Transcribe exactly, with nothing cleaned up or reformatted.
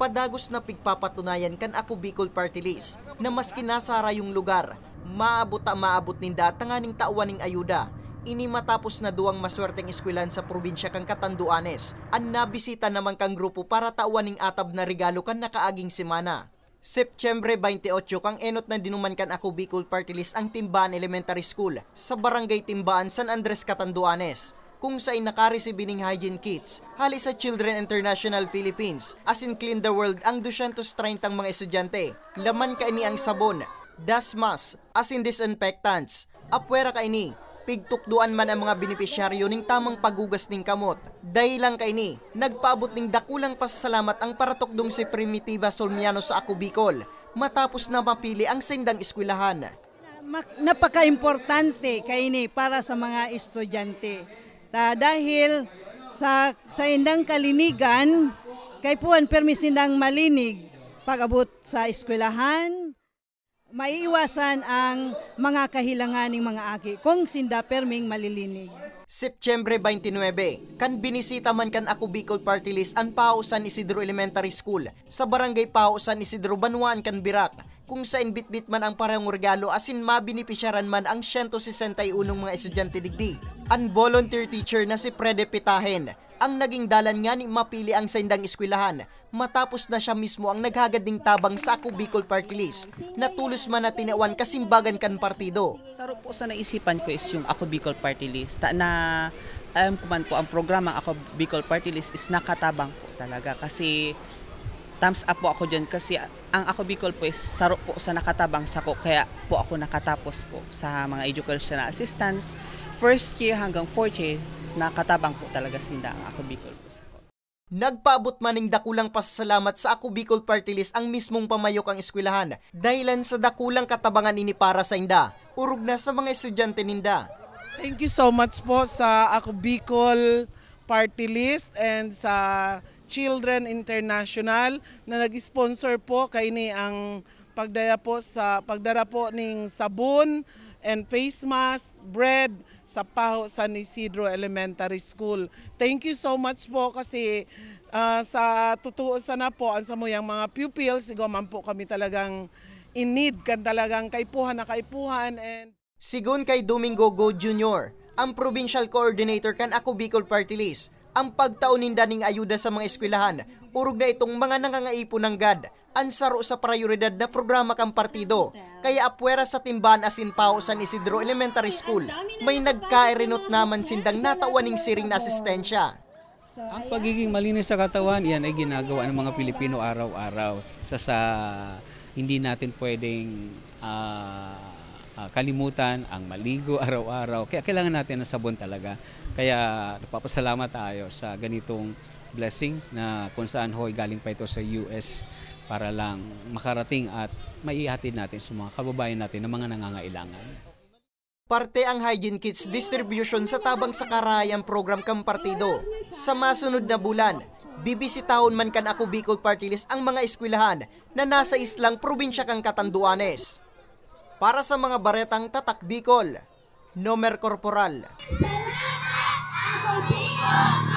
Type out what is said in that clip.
Padagos na pigpapatunayan kan Ako Bicol Party List na maski nasa harayong lugar, maabot ta maabot ninda tanganing tawan ning ayuda. Ini matapos na duwang maswerteng eskwelahan sa probinsya kan Catanduanes an nabisita naman kan grupo para tawan ning atab na regalo kan nakaaging semana. Setyembre twenty-eight kan enot na dinuman kan Ako Bicol Party List ang Timbaan Elementary School sa Barangay Timbaan, San Andres, Catanduanes, kung sain nakaresibi ning hygiene kits hali sa Children International Philippines asin Clean the World ang dosyentos treintang mga estudyante. Laman kaini ang sabon, dust mask, asin disinfectants. Apwera kaini, pigtukdoan man ang mga benepisyaryo ning tamang paghugas ning kamot. Dahilan kaini, nagpaabot ning dakulang pasasalamat ang paratukdong si Primitiva Solmiano sa Ako Bicol, matapos na mapili ang saindang eskwelahan. Mak-, napaka-importante kaini para sa mga estudyante. Ta, dahil sa saindang kalinigan, kaipuhan permi sindang malinig pag-abot sa eskwelahan, maiiwasan ang mga kahilangan ning mga aki kung sinda perming malilinig. Setyembre twenty-nine, kan binisita man kan Ako Bicol Party List an Pao San Isidro Elementary School sa Barangay Pao San Isidro, Banwaan kan Virac, kung sain bitbit man ang parehong regalo asin mabenepisyaran man ang siyento sesenta y unong mga estudyante digdi. An volunteer teacher na si Frede Pitahen ang naging dalan ngani mapili ang saindang eskwelahan matapos na siya mismo ang naghagad ning tabang sa Ako Bicol Party List na tolos man na tinawan kasimbagan kan partido. Saro po sa naisipan ko is yung Ako Bicol Party List. Ta na, alam ko man po, ang programang Ako Bicol Party List is nakatabang po talaga. Kasi thumbs up po ako dyan kasi ang Ako Bicol po is saro po sa nakatabang sako, kaya po ako nakatapos po sa mga educational assistance. First year hanggang fourth years, nakatabang po talaga sinda ang Ako Bicol po sako. Nagpaabot man ning dakulang pasasalamat sa Ako Bicol Party List ang mismong pamayo kan eskwelahan, dahilan sa dakulang katabangan ini para sainda, orog na sa mga estudyante ninda. Thank you so much po sa Ako Bicol Party List and sa Children International na nag-sponsor po kaini ang pagdaya po sa, pagdara po ning sabon and face mask, bread sa Paho San Isidro Elementary School. Thank you so much po kasi, ah, sa totoo sana po, ang samuyang mga pupils, igwa man po kami talagang in need, kan talagang kaipuhan na kaipuhan, and Sigon kay Domingo Go Junior, ang provincial coordinator kan Ako Bicol Party List, ang pagtao ninda ning ayuda sa mga eskwelahan, orog na itong mga nangangaipo nanggad, an saro sa prayoridad na programa kan partido. Kaya apwera sa Timbaan asin Pao San Isidro Elementary School, may nagkairinot naman sindang natawan ning siring na asistensya. Ang pagiging malinis sa katawan, iyan ay ginagawa ng mga Pilipino araw-araw. Sa, sa, hindi natin pwedeng, ah, ah, kalimutan ang maligo araw-araw. Kaya kailangan natin ng sabon talaga. Kaya nagpapasalamat tayo sa ganitong blessing na kung saan hoy galing pa ito sa U S para lang makarating at maihatid natin sa mga kababayan natin na mga nangangailangan. Parte ang hygiene kits distribution sa tabang sa Karahayan Program kan partido. Sa masunod na bulan, bibisitahon man kan Ako Bicol Party List ang mga eskwelahan na nasa islang probinsya kan Catanduanes. Para sa mga baretang Tatak Bicol, Nomer Corporal. Salamat, Ako Bicol!